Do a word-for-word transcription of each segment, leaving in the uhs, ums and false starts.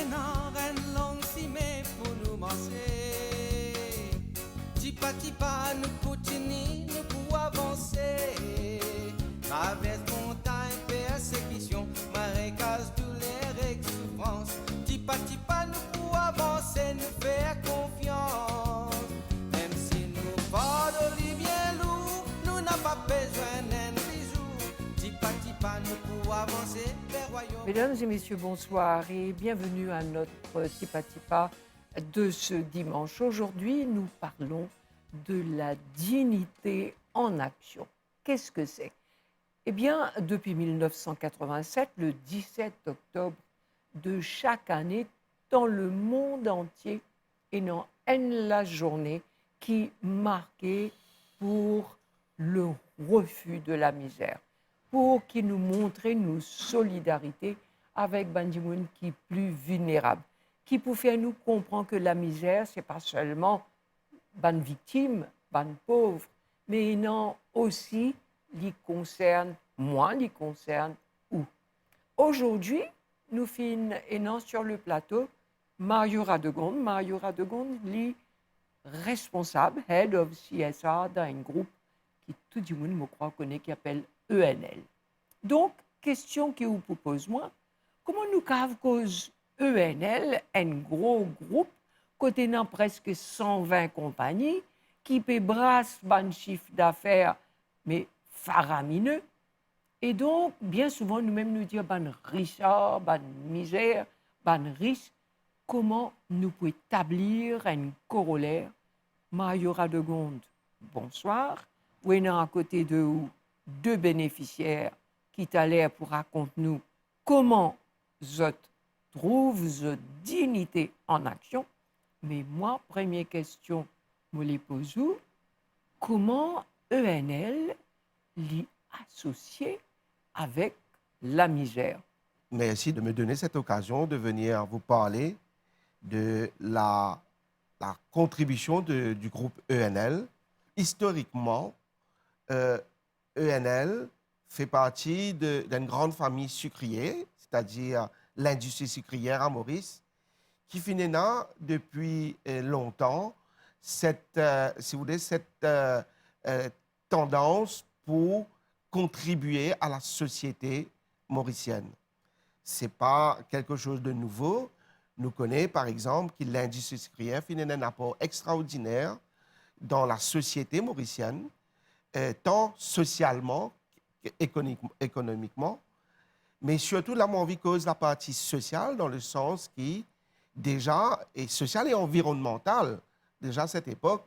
Ena enn long sime pou nou marse. Tipa tipa nou kontini, nou pou avanse. Travers montagn, persekision, marekaz, douler ek soufrans. Tipa tipa nou pou avanse, nou fer konfians. Mem si nou fardo li bien lour, nou napa bezwin enn bizou. Tipa tipa nou pou avanse ver rwayom. Mesdames et messieurs, bonsoir et bienvenue à notre Tipa Tipa de ce dimanche. Aujourd'hui, nous parlons de la dignité en action. Qu'est-ce que c'est ? Eh bien, depuis mille neuf cent quatre-vingt-sept, le dix-sept octobre de chaque année, dans le monde entier, ena enn lazourne ki marke pour le refus de la misère, pou ki nou montre nou solidarite avek bann dimoun ki pli vilnerab, ki pou fer nou konpran ke lamizer, se pa selman bann viktim, bann pov, me ena osi, li konsern mwa, li konsern ou. Aujourd'hui, nou finn ena sur le plateau Mario Radegonde. Mario Radegonde, li responsab, head of C S R, dan enn group ki tou dimoun, mo krwar, kone, ki apel E N L. Donk, kestion ki ou pou poz mwa, kouma nou kav koz E N L, enn gro group, kot ena preske san vin konpagni, ki pe bras bann sif dafer, me faramine, e donk, bien souvan, nou mem nou dir bann risar, bann mizer, bann ris, kouma nou pou etablir enn koroler? Mario Radegonde, bonswar. Ou ena akote de ou de benefisier ki taler pou rakont nou kouma zot trouv zot dignite an aksion. Me mwa, premie kestion mo le poz ou, kouma E N L li asosie avek lamizer? Merci de me donner cette occasion de venir vous parler de la, la contribution de, du groupe E N L. Historiquement, euh, E N L fait partie de, d'une grande famille sucrière, c'est-à-dire l'industrie sucrière à Maurice, qui finn ena depuis, euh, longtemps cette, euh, si vous voulez, cette, euh, euh, tendance pour contribuer à la société mauricienne. C'est pas quelque chose de nouveau. Nou kone, par exemple, que l'industrie sucrière finn ena enn apor extraordiner dan lasosiete morisyenn, euh, tan sosialman, ekonik-, ekonomikman, me sirtou la, mo anvi koz laparti sosial, dan lesans ki deza, e sosial e anvironnmantal, deza set epok,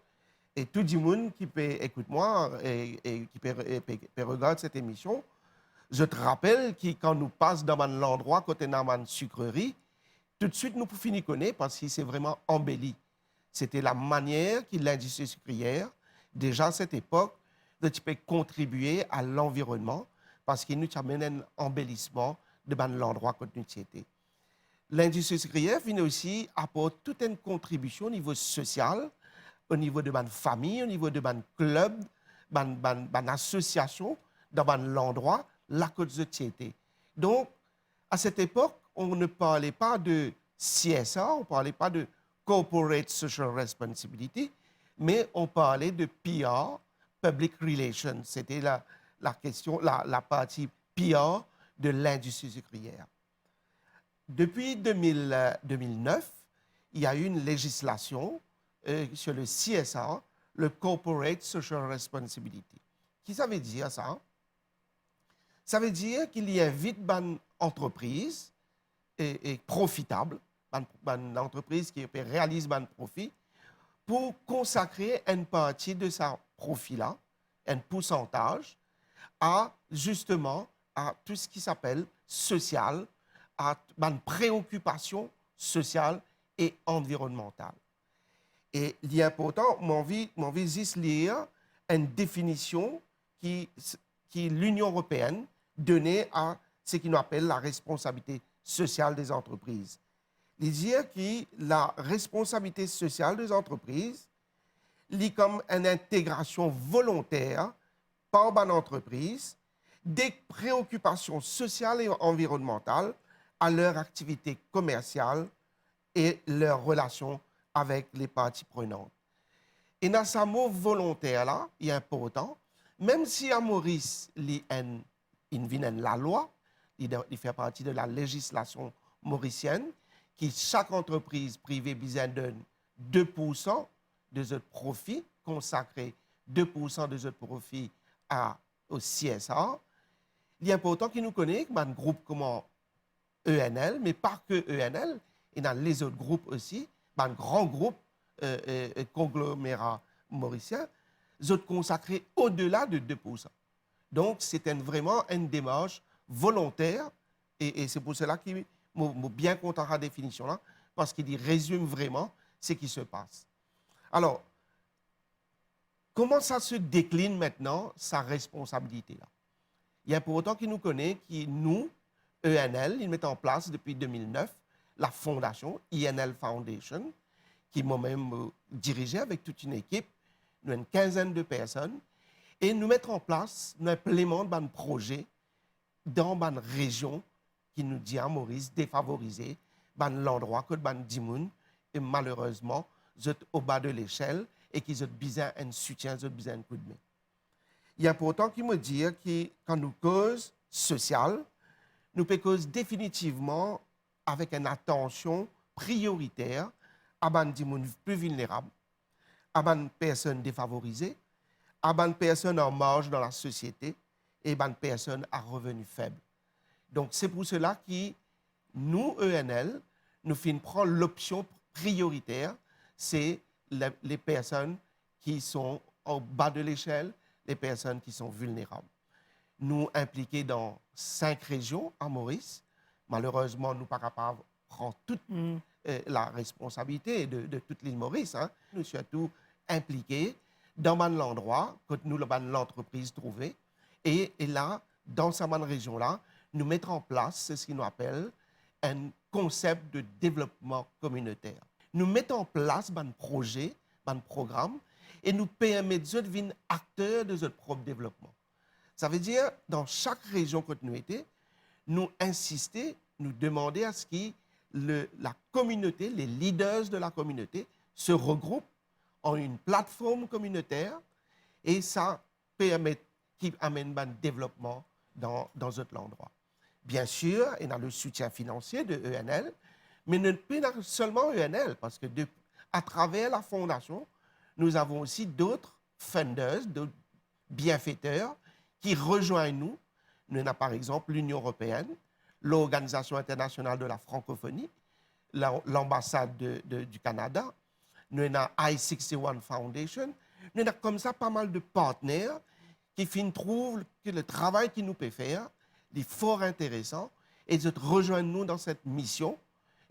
e tou dimoun ki pe ekout mwa e, e ki pe, e pe, pe regard set emision, zot rapel ki kan nou pas dan bann landrwa kot ena bann sikreri, toutswit nou pou fini kone, parski se vreman anbeli. Sete lamanier ki lindistri sikriyer, deza set epok, zot ti pe kontribie a lanvironnman, parski nou ti amenn enn anbelisman de bann landrwa kot nou ti ete. Lindistri sikriyer finn osi aport tou enn kontribision o nivo sosial, o nivo de bann fami, o nivo de bann klib, bann, bann, bann asosiasion, dan bann landrwa la kot zot ti ete. Donk, à cette époque, on ne parlait pas de C S R, on parlait pas de corporate social responsibility, mais on parlait de P R, public relations. C'était la, la question, la, la partie P R de l'industrie sucrière. Depuis deux mille, euh, deux mille neuf, il y a eu une législation, euh, sur le C S R, le corporate social responsibility. Ki sa ve dir sa? Sa ve dir ki li invit bann antrepriz e, e profitab, bann, bann antrepriz ki pe realiz bann profi, pou konsakre enn parti de sa profi la, enn poursantaz, a, zisteman, a tou seki apel sosial, a bann preokipasion sosial e anvironnmantal. E li inportan, mo anvi, mo anvi zis lir enn definision ki, ki Linion Eropeenn done a seki nou apel la responsabilite sosial dez antrepriz. Li dir ki la responsabilite sosial dez antrepriz, li kom enn integrasion volonter par bann antrepriz de preokipasion sosial e anvironnmantal à leur activité commerciale et leurs relations avec les parties prenantes. Ena sa mo volonter la, li inportan, mem si a Moris, li enn, inn vinn enn lalwa, li dan, li fer parti de la legislation mauricienne, ki sak antrepriz prive bizin donn de poursan de zot profi, konsakre de poursan de zot profi a, o C S R. Li inportan ki nou kone bann group kouma E N L, me pa ke E N L, ena lezot group osi, bann gran group, euh, euh, euh, konglomera morisien, zot konsakre odela de de poursan. Donk, se enn, vreman enn demars volonter, e, e se pou sela ki mo, mo bien kontan sa definision la, parski li rezim vreman seki se pas. Alor, kouma sa se deklinn aster sa responsabilite la? Li inportan ki nou kone ki nou, E N L, li met an plas depi de mil nef la fondasion I N L Foundation, ki momem mo dirize avek tout enn ekip, nou enn kinzenn de personn, e nou met an plas, nou inplimant bann proze dan bann rezion ki nou dir a Moris defavorize, bann landrwa kot bann dimoun, e malerezman, zot oba de lesel e ki zot bizin enn soutien, zot bizin enn koudme. Li inportan ki mo dir ki kan nou koz sosial, nou pe koz definitivman avek enn atansion prioriter a bann dimoun pli vilnerab, a bann personn defavorize, a bann personn an marz dan lasosiete e bann personn a reveni feb. Donk, se pou sela ki nou, E N L, nou finn pran lopsion prioriter, se le, les personnes qui sont au bas de l'échelle, les personnes qui sont vulnérables. Nou inplike dan sink rezion a Moris. Malerezman, nou pa kapav pran tout, mm, eh, laresponsabilite de, de tout Lil Moris, hein. Nou sirtou inplike dan bann landrwa kot nou, bann lantrepriz trouve. E, e la, dan sa bann rezion la, nou met an plas seki nou apel enn konsep de devlopman kominoter. Nou met an plas bann proze, bann program, e nou permet zot vinn akter de zot prop devlopman. Savedir, dan sak rezion kot nou ete, nou insiste, nou demande aski le, la communauté, les leaders de la communauté se regroupent en une plateforme communautaire, e sa permet ki amenn bann devlopman dan, dan zot landrwa. Bien sûr, ena le soutien finansier de E N L, me nou pena selman E N L, parski de, atraver la fondasion, nous avons aussi d'autres funders, d'autres bienfaiteurs ki rezwenn nou. Nou ena par exanp Linion Eropeenn, Lorganizasion Internasional de la Frankofoni, la, Lanbasad de, de, di Kanada, nou ena I sixty-one Foundation, nou ena koumsa pa mal de partner ki finn trouv ki le travay ki nou pe fer, li for interesan, e zot rezwenn nou dan set mision,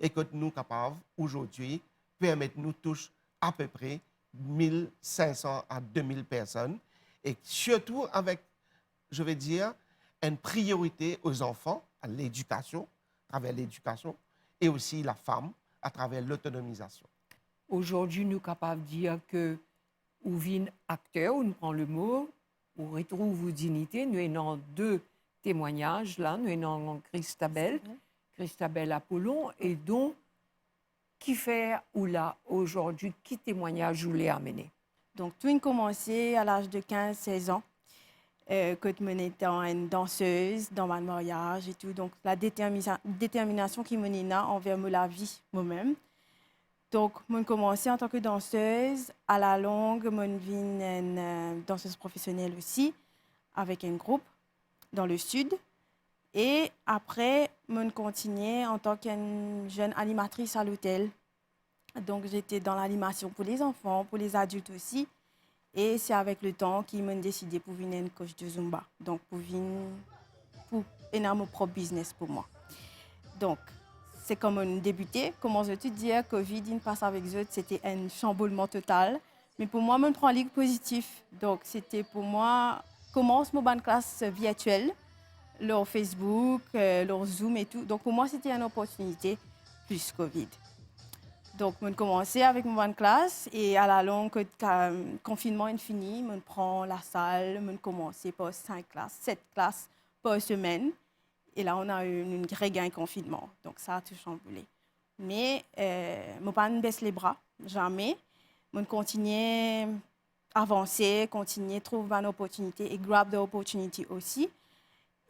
e kot nou kapav, azordi, permet nou tous apepre mil sink san a de mil personn, e sirtou avek, je vais dire, enn priorite aux enfants, à l'éducation, à travers l'éducation, et aussi la femme, à travers l'autonomisation. Azordi, nou kapav dir ke ou vinn akter, ou nou pran le mo, ou retrouv ou dinite. Nou ena de temwagnaz la, nou ena Christabel, Christabel Apollon, e donk, kifer ou la azordi, ki temwagnaz ou le amene? Donk, tou inn koumanse a laz de kinz, sez an, eh, kot mo ete enn dansez dan bann maryaz e tou. Donk, la determisa-, determinasion ki mo ena anver mo lavi, momem. Donk, mo koumanse antan ke dansez, alalong, mo vinn enn, eh, dansez profesionel osi, avek enn group dan le sid. E apre, mo kontigne antan ki enn zenn animatris a lotel. Donc, j'étais dans l'animation pour les enfants, pour les adultes aussi. E se avek letan ki mo deside pou vinn enn coach de Zumba. Donk, pou vinn, pou ena mo prop biznes pou mwa. Donk, se kouma mo debite, kouma zot tou dir, Covid inn pas avek zot, se te enn sanbolman total. Me pou mwa, mo pran li pozitif. Donk, se te pou mwa, koumans mo bann klas virtiel, lor Facebook, eh, lor Zoom e tou. Donk, pou mwa, se te enn loportinite plis Covid. Donk, mo koumanse avek mo bann klas e alalong, kot ka-, konfinnman inn fini, mo pran lasal, mo koumanse par sink klas, set klas par semenn. E la, on a eu, nou'nn regagn konfinnman. Donk, sa tou sanboule. Me, eh, mo pa'nn bes lebra, zame. Mo'nn kontigne avanse, kontigne trouv bann oportinite e grab the opportunity osi.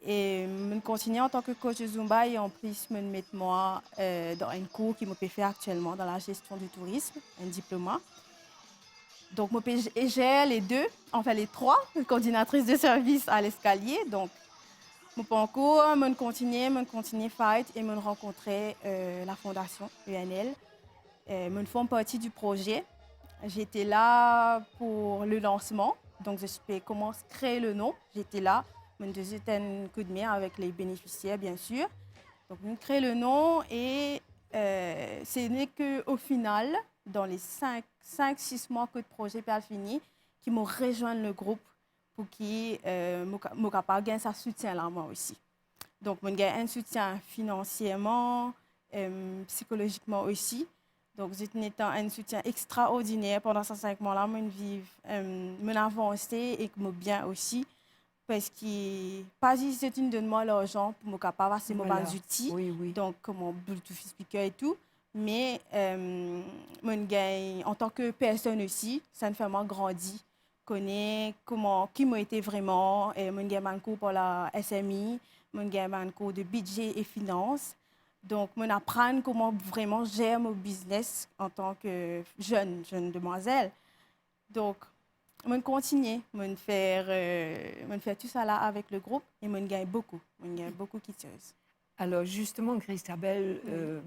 E mo'nn kontigne antan ki coach de Zumba e anplis mo'nn met mwa, eh, dan enn kour ki mo pe fer aktielman dan la gestion du tourisme, enn diploma. Donk mo pe zer le de, anfin le trwa, coordinatrice de service à l'escalier. Donk mo parkour, mo'nn kontigne, mo'nn kontigne fight e mo'nn rankontre, eh, la fondation E N L. Eh, mo'nn form parti du proze. J'étais là pour le lancement. Donk zot pe koumans kre le nom. J'étais là. Mo'nn donn zot enn koudme avek le benefisier, bien sir. Donk mo'nn kre le nom e, eh, ce n'est que au final, dan le sink, sink, sis mwa kot proze pe al fini, ki mo rezwenn le group pou ki, eh, mo ka-, mo kapav gagn sa soutien la mwa osi. Donk mo'nn gagn enn soutien finansierman, eh, psikolozikman osi. Donk zot inn etan enn soutien extraordiner pandan sa sink mwa la. Mo'nn viv, eh, mo'nn avanse ek mo bien osi, parski pa zis zot inn donn mwa larzan pou mo kapav aste mo bann zouti, donk kouma Bluetooth speaker e tou, me, eh, mo'nn gagn antan ki personn osi, sa inn fer mwa grandi, kone kouma, ki mo ete vreman, eh, mo'nn gagn bann kour par la S M I, mo'nn gagn bann kour de bidze e finans. Donk mo'nn aprann kouma vreman zer mo biznes antan ki zenn, zenn demwazel. Donk mo'nn kontigne, mo'nn fer, eh, mo'nn fer tou sa la avek le group e mo'nn gagn boukou, mo'nn gagn boukou kiksoz. Alors justement, Christabel, eh,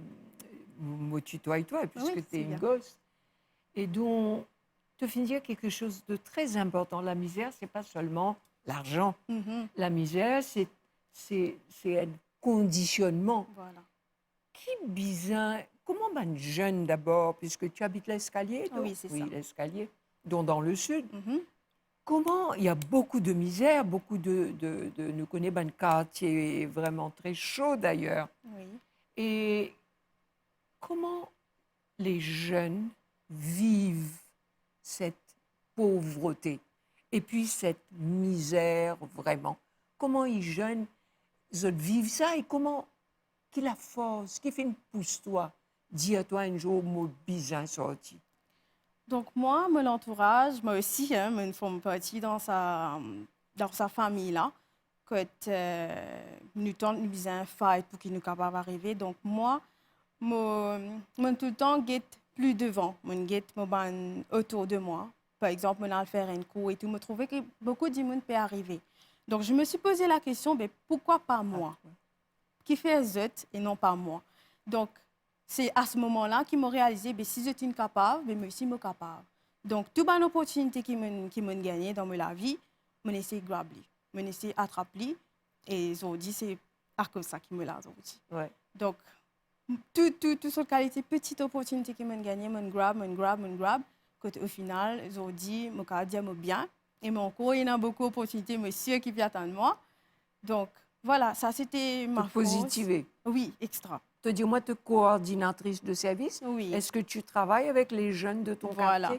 mo, mo tutoie toi, puisque tu es une gosse. Et donc, tu viens de dire quelque chose de très important. La misère, c'est pas seulement l'argent. La misère, c'est, c'est, c'est un conditionnement. Voilà. Ki bizin, kouma bann zenn dabor, puisque tu habites l'Escalier, donc ? Oui, c'est ça. Oui, l'Escalier, donc dans le sud. Comment il y a beaucoup de misère, beaucoup de, de, de, nou kone bann kartie vreman tre so d'ailleurs. Oui. Et comment les jeunes vivent cette pauvreté et puis cette misère vraiment ? Kouma bann zenn zot viv sa e kouma, ki lafors ki finn pous twa, dir twa enn zour mo bizin sorti ? Donk mwa, mo lantouraz, mwa osi, hein, mo'nn form parti dan sa, dan sa fami la, kot, eh, nou tann, nou bizin fight pou ki nou kapav arive. Donk mwa, mo, mo'nn toultan get pli devan, mo'nn get mo bann otour de mwa. Par exanp, mo'nn al fer enn kour e tou, mo trouve ki boukou dimoun pe arive. Donc, je me suis posé la question, ben, pourquoi pas moi ? Kifer zot e non pa mwa ? Donk, se a se moman la ki mo realize, be, si zot inn kapav, be, mwa osi mo kapav. Donk, tou bann oportinite ki mo'nn, ki mo'nn gagne dan mo lavi, mo'nn esey grab li, mo'nn esey atrap li, e zordi, se akoz sa ki mo la zordi. Ouais. Donk, tou, tou, tou sort kalite peti oportinite ki mo'nn gagne, mo'nn grab, mo'nn grab, mo'nn grab, kot o final, zordi, mo kapav dir mo bien, e mo ankor ena boukou oportinite, mo sir ki pe atann mwa. Donk, vwala, sa sete ma fors. To pozitive. Wi, extra. To dir mwa to koordinatris de servis. Wi. Est-ce que tu travailles avec les jeunes de ton quartier ? Voilà.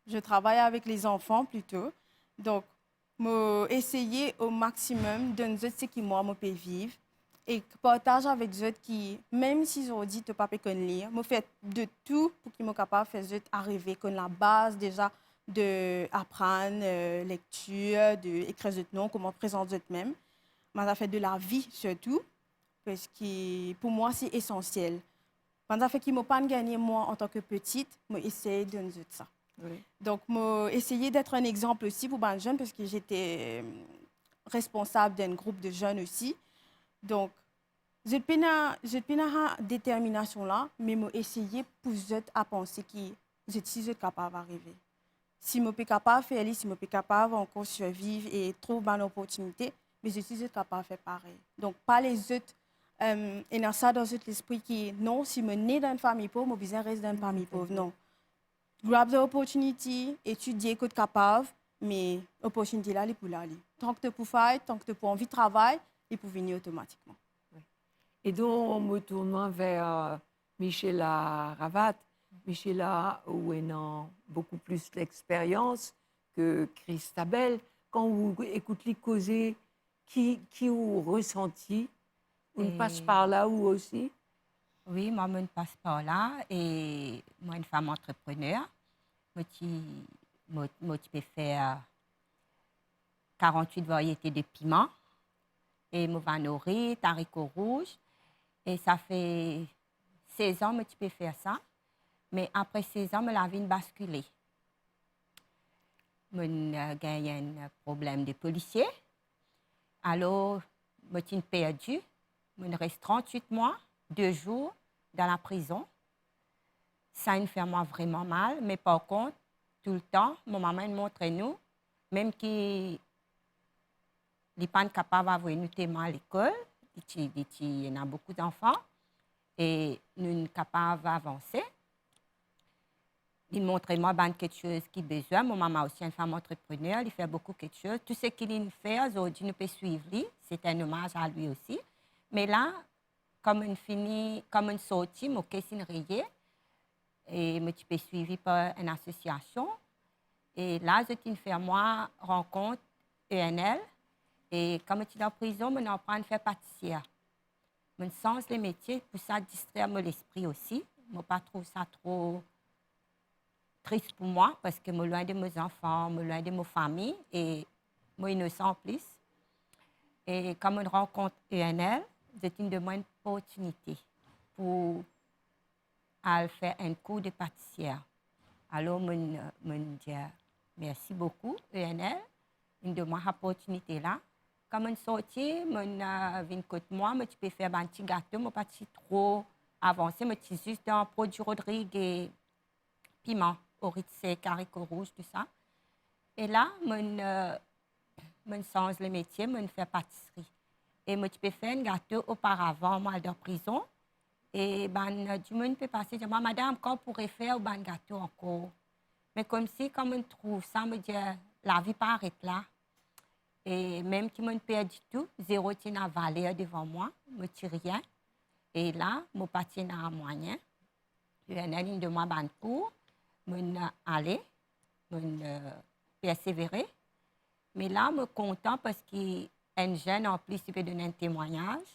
Je travaille avec les enfants plutôt. Donk, mo eseye o maximum donn zot seki mwa mo pe viv e partaz avek zot ki, mem si zordi to pa pe konn lir, mo fer de tou pou ki mo kapav fer zot arive konn labaz deza de aprann, euh, lektir, de ekrir zot nom, kouma prezant zot mem, bann zafer de lavi sirtou, parski pou mwa se esansiel. Bann zafer ki mo pa'nn gagne mwa antan ki peti, mo esey donn zot sa. Wi. Donk, mo eseye d'être un exemple aussi pour bann zenn, parski j'étais, euh, responsable d'un groupe de jeunes aussi. Donk, zot pena, zot pena sa determinasion la, me mo eseye pous zot a panse ki zot si zot kapav arive. Si mo pe kapav fer li, si mo pe kapav ankor sirviv e trouv bann oportinite, me zot si zot kapav fer parey. Donk, pa les zot, euh, ena sa dan zot lespri ki, non, si mo ne dan enn fami pov, mo bizin res dan enn fami pov. Non. Grab the opportunity, etidie kot kapav, me oportinite la, li pou la li. Tan ki to pou fight, tan ki to pou anvi travay, li pou vini otomatikman. Wi. E donk, mo tourn mwa ver, euh, Michela Ravat. Michela, ou ena boukou plis lexperyans ki Christabel. Kan ou ekout li koze, ki, ki ou resanti Ou pas par la ou osi? Wi, mwa, mo pas par la e mo enn fam antreprener. Mo ti, mo, mo ti pe fer karant-wit variete de piman e mo vann orit, zariko rouz. E sa fer sez an mo ti pe fer sa. Me apre sez an, mo lavi inn baskile. Mo'nn, eh, gagn enn problem de polisie. Alor, mo ti'nn perdi. Mo'nn res trant-wit mwa, de zour dan laprizon. Sa inn fer mwa vreman mal, me par kont, toultan, mo mama inn montre nou, mem ki li pa'nn kapav avoy nou telman lekol, li ti, li ti ena boukou zanfan, e nou'nn kapav avanse. Li montre mwa bann kiksoz ki bizin. Mo mama osi enn fam antreprener, li fer boukou kiksoz. Tou seki li'nn fer, zordi nou pe swiv li, se enn omaz a li osi. Me la, kan mo'nn fini, kan mo'nn sorti, mo kes inn reye, e mo ti pe swivi par enn asosiasion. E la, zot inn fer mwa rankont E N L, e kan mo ti dan prizon, mo'nn aprann fer patisier. Mo'nn sanz lemetie pou sa distrer mo lespri osi. Mo pa trouv sa tro tris pou mwa, parski mo lwin de mo zanfan, mo lwin de mo fami, e mo inosan anplis. E kan mo'nn rankont E N L, zot inn donn mwa enn oportinite pou al fer enn kour de patisier. Alor, mo'nn, mo'nn dir mersi boukou, E N L, inn donn mwa sa oportinite la. Kan mo'nn sorti, mo'nn, eh, vinn kot mwa, mo ti pe fer bann ti gato, mo pa ti tro avanse, mo ti zis dan prodwi Rodrig e piman, orit sek, zariko rouz, tou sa. E la, mo'nn, eh, mo'nn sanz lemetie, mo'nn fer patisri. E mo ti pe fer enn gato oparavan, mo al dan prizon. E bann, eh, dimoun pe pase, dir mwa, "Madam, kan ou pou refer ou bann gato ankor?" Me koumsi, kan mo'nn trouv sa, mo dir, "Lavi pa aret la." E mem ki mo'nn perdi tou, zero ti ena valer devan mwa, mo ti rien. E la, mo pa ti ena mwayin. E N L inn donn mwa bann kour, mo'nn ale, mo'nn, eh, persevere. Me la, mo kontan parski enn zenn anplis, li pe donn enn temwagnaz.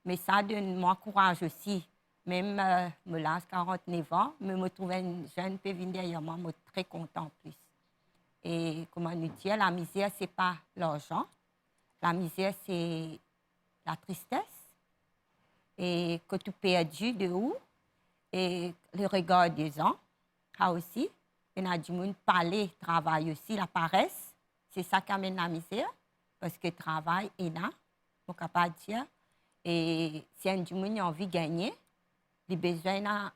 Me sa donn mwa kouraz osi. Mem, eh, mo laz karant-nef an, me mo trouv enn zenn pe vinn deryer mwa, mo tre kontan anplis. E kouma nou dir, lamizer, se pa larzan. Lamizer, se latristes. E kot ou perdi de ou, e le regar dezan, sa osi, ena dimoun pale travay osi, lapares, se sa ki amenn lamizer, parski travay ena, mo kapav dir, e si enn dimoun li anvi gagne, li bizin ena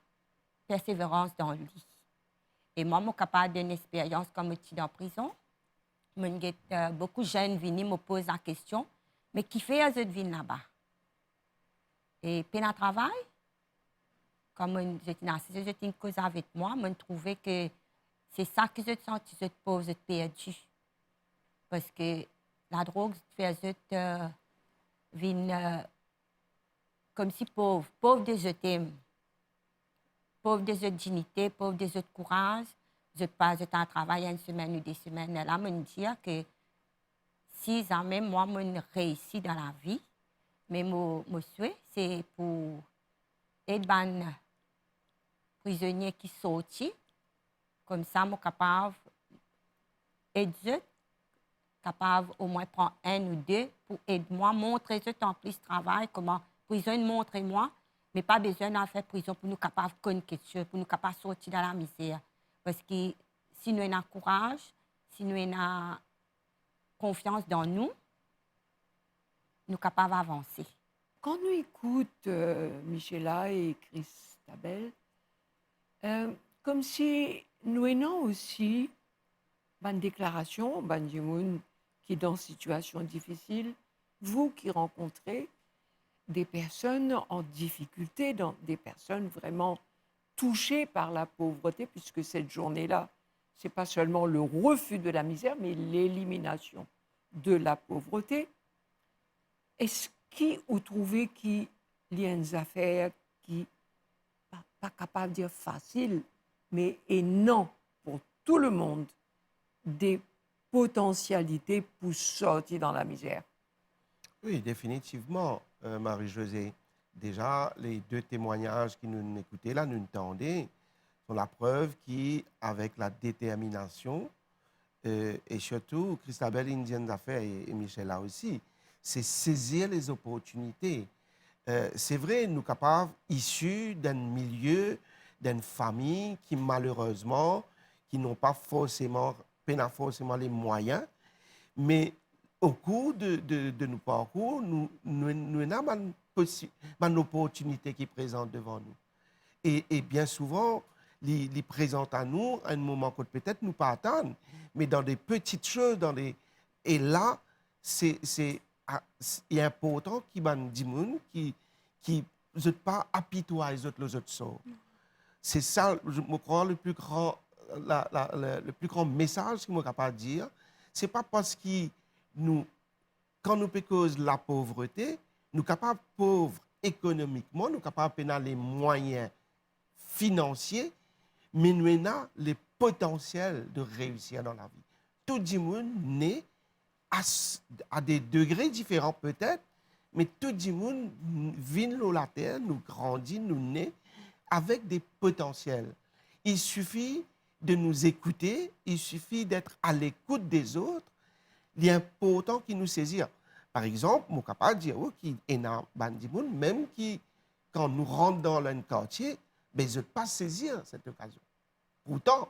perseverans dan li. E mwa, mo kapav donn experyans kan mo ti dan prizon. Mo'nn get, eh, boukou zenn vini, mo poz lakestion, "Me kifer zot vinn laba? E pena travay?" Kan mo'nn, zot inn asize, zot inn koz avek mwa, mo'nn trouve ki se sa ki zot santi zot pov, zot perdi. Parski ladrog fer zot, eh, vinn, eh, koumsi pov, pov de zot lim, pov de zot dinite, pov de zot kouraz, zot pa, zot al travay enn semenn ou de semenn. La, mo'nn dir ki si zame mwa mo'nn reisi dan lavi, me mo, mo swe se pou ed bann prizonie ki sorti, koumsa mo kapav ed zot, kapav omwin pran enn ou de pou ed mwa, montre zot anplis travay, kouma prizon inn montre mwa, me pa bizin al fer prizon pou nou kapav konn kiksoz, pou nou kapav sorti dan lamizer. Parski si nou ena kouraz, si nou ena konfians dan nou, nou kapav avanse. Kan nou ekout, eh, Michela e Christabel, eh, koumsi nou ena osi bann deklarasion, bann dimoun ki dan sitiasion difisil, vous qui rencontrez des personnes en difficulté, dans, des personnes vraiment touchées par la pauvreté, puisque cette journée-là, c'est pas seulement le refus de la misère, mais l'élimination de la pauvreté. Eski ou trouve ki li enn zafer ki pa, pa kapav dir fasil, me ena pou tou lemond de potansialite pou sorti dan lamizer? Wi, definitivman. euh, Marie-Josée. Déjà, les deux témoignages ki nou ekoute la, nou tande, sont la preuve ki, avec la détermination, euh, et surtout, Christabel inn dir enn zafer e, e Michela osi, c'est saisir les opportunités. Euh, c'est vrai, nou kapav isi d'un milieu, d'une famille ki malerezman, ki n'ont pas forcément, pena forseman les moyens, me au cours de, de, de nou parkour, nou, nou, nou ena bann posi-, bann loportinite ki prezant devan nou. E, e bien souvan, li, li prezant a nou a enn moman kot petet nou pa atann, me dan de petit soz, dan de, e la, se, se, a, se, li inportan ki bann dimoun ki, ki zot pa apitway zot lor zot sor. Se sa, mo krwar, le pli gran, la, la, le, le pli gran mesaz ki mo kapav dir, se pa parski nou, kan nou pe koz lapovrete, nou kapav pov ekonomikman, nou kapav pena les moyens financiers, me nou ena le potansiel de reisir dan lavi. Tou dimoun ne a s-, a de degre diferan petet, me tou dimoun vinn lor later, nou grandi, nou ne avek de potansiel. Il suffit de nous écouter, il suffit d'être à l'écoute des autres. Li inportan ki nou sezir. Par exanp, mo kapav dir ou ki ena bann dimoun, mem ki, kan nou rant dan enn kartie, be zot pa sezir set okazion. Pourtan,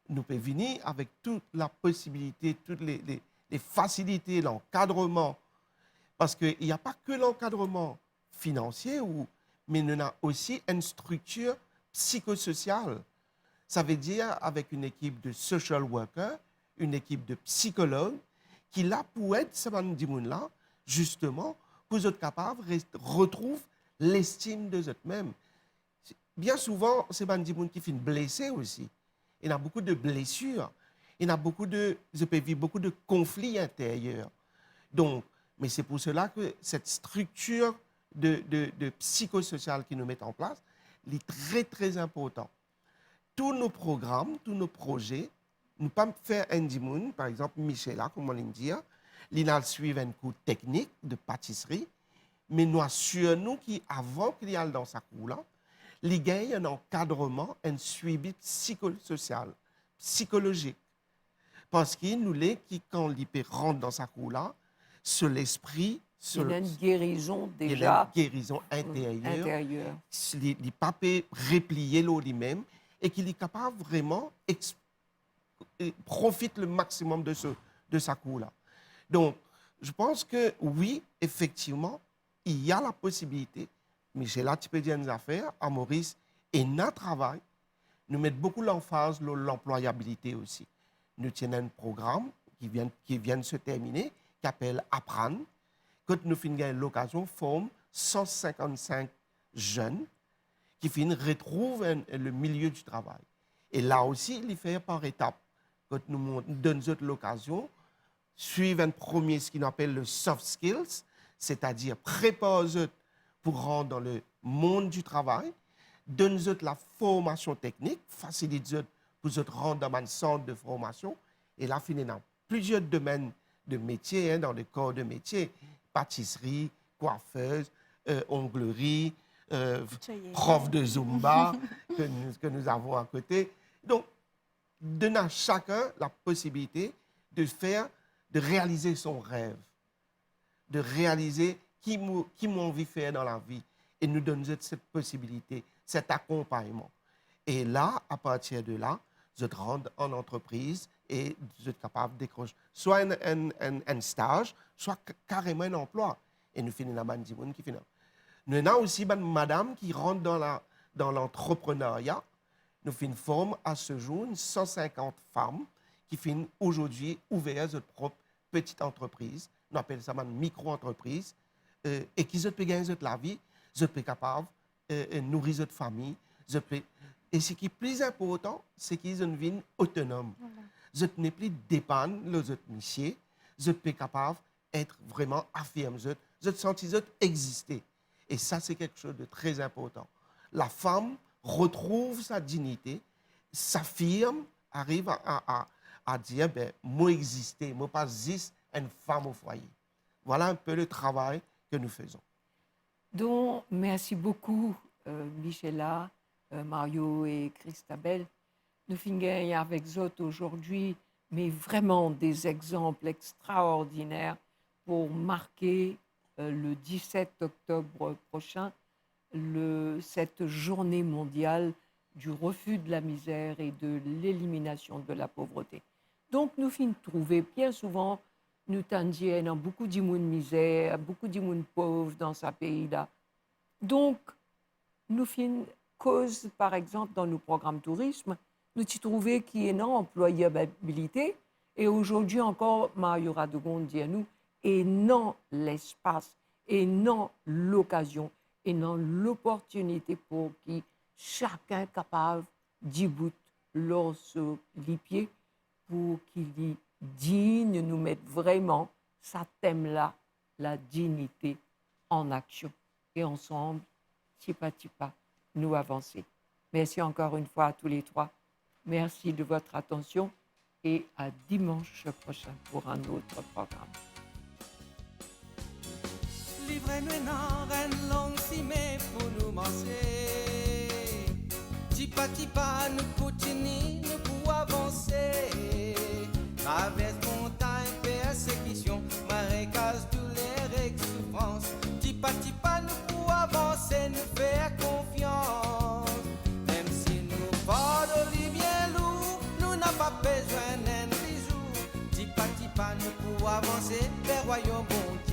nou pe vini avek tout la posibilite, tout le, le, le fasilite, lankadreman. Parski il n'y a pas que l'encadrement financier, ou, me nou ena osi enn striktir psikososial. Savedir avek enn ekip de social worker, enn ekip de psikolog, ki la pou ed sa bann dimoun la, zisteman, pou zot kapav res-, retrouv lestim de zot mem. Bien souvan, se bann dimoun ki finn blese osi. Ena boukou de blesir. Ena boukou de, zot pe viv boukou de konfli interyer. Donk, me se pou sela ke set striktir de, de, de psikososial ki nou met an plas, li tre, tre inportan. Tou nou program, tou nou proze, nou pa fer enn dimoun, par exanp, Michela, kouma li dir, li al swiv enn kour teknik de patisri, me nou asir nou ki avan ki li al dan sa kour la, li gagn enn ankadreman, enn swivi psikososial, psikolozik. Parski nou le ki kan li pe rant dan sa kour la, so lespri, so, li ena enn gerizon deza, ena enn gerizon interyer, interyer. Li, li pa pe repliye lor limem e ki li kapav vreman ex-, e profit le maximum de ce, de sa kour la. Donc, je pense que oui, effectivement, il y a la possibilité, Michela ti pe dir enn zafer, a Moris ena travay, nou met boukou lanfaz lor lanplwayabilite osi. Nou ti ena enn program ki vinn, ki vinn se termine, ki apel Aprann, kot nou finn gagn lokazion form san sinkant-sink zenn ki finn retrouv enn, le milieu du travay. E la osi, li fer par etap. Kot nou mont-, donn zot lokazion swiv enn premie, seki nou apel le soft skills, setadir prepar zot pou rant dan le mond di travay, donn zot la formasion teknik, fasilit zot pou zot rant dan bann sant de formasion, e la finn ena plizier domenn de metie, hein, dan le kor de metie, patisri, kwafez, euh, ongleri, euh, prof de zumba, ke nou, ke nou avon akote. Donk, donn a sakenn la posibilite de fer, de realize son rev, de realize ki mo, ki mo anvi fer dan lavi, e nou donn zot set posibilite, set akonpagnman. E la, apartir de la, zot rant an antrepriz e zot kapav dekros swa enn, enn, enn, enn staz, swa k-, kareman enn anplwa. E nou finn ena bann dimoun ki finn... Nou ena osi bann madam ki rant dan la, dan lantreprenarya. Nou finn form a se zour enn san sinkant fam ki finn azordi ouver zot prop peti antrepriz. Nou apel sa bann mikro-antrepriz, euh, e ki zot pe gagn zot lavi, zot pe kapav, euh, euh, nouri zot fami, zot pe, e seki pli inportan, seki zot vinn otonom. Voilà. Zot nepli depann lor zot misie, zot pe kapav et vreman afirm zot, zot santi zot existe. E sa, se kiksoz de tre inportan. Lafam retrouv sa dignite, s'afirme, ariv a, a, a, a dir, ben, mo existe, mo pa zis enn fam o fwaye. Voilà un peu le travail que nous faisons. Donc, merci beaucoup, euh, Michela, euh, Mario et Christabel. Nou finn gagn avek zot aujourd'hui, mais vraiment des exemples extraordinaires pour marquer, euh, le dix-sept octobre prochain, le, cette journée mondiale du refus de la misère et de l'élimination de la pauvreté. Donc, nou finn trouve bien souvent, nou tann dir, ena boukou dimoun mizer, boukou dimoun pov dan sa pei la. Donk, nou finn koz, par exanp, dan nou program tourism, nou ti trouve ki ena anplwayabilite, e azordi ankor, Mario Radogon dir nou, ena lespas, ena lokazion, ena loportinite pou ki sakenn kapav dibout lor so lipie, pou ki li dign, nou met vreman sa tem la, la dignité en action. Et ensemble, tipa tipa, nou avanse. Merci encore une fois à tous les trois. Merci de votre attention et à dimanche prochain pour un autre programme. Livre nou ena enn long sime pou nou marse. Tipa tipa nou kontini, nou pou avanse. Travers montagn, persekision, marekaz, douler ek soufrans. Tipa tipa nou pou avanse, nou fer konfians. Mem si nou fardo li bien lour, nou napa bezwin enn bizou. Tipa tipa nou pou avanse ver rwayom Bondie.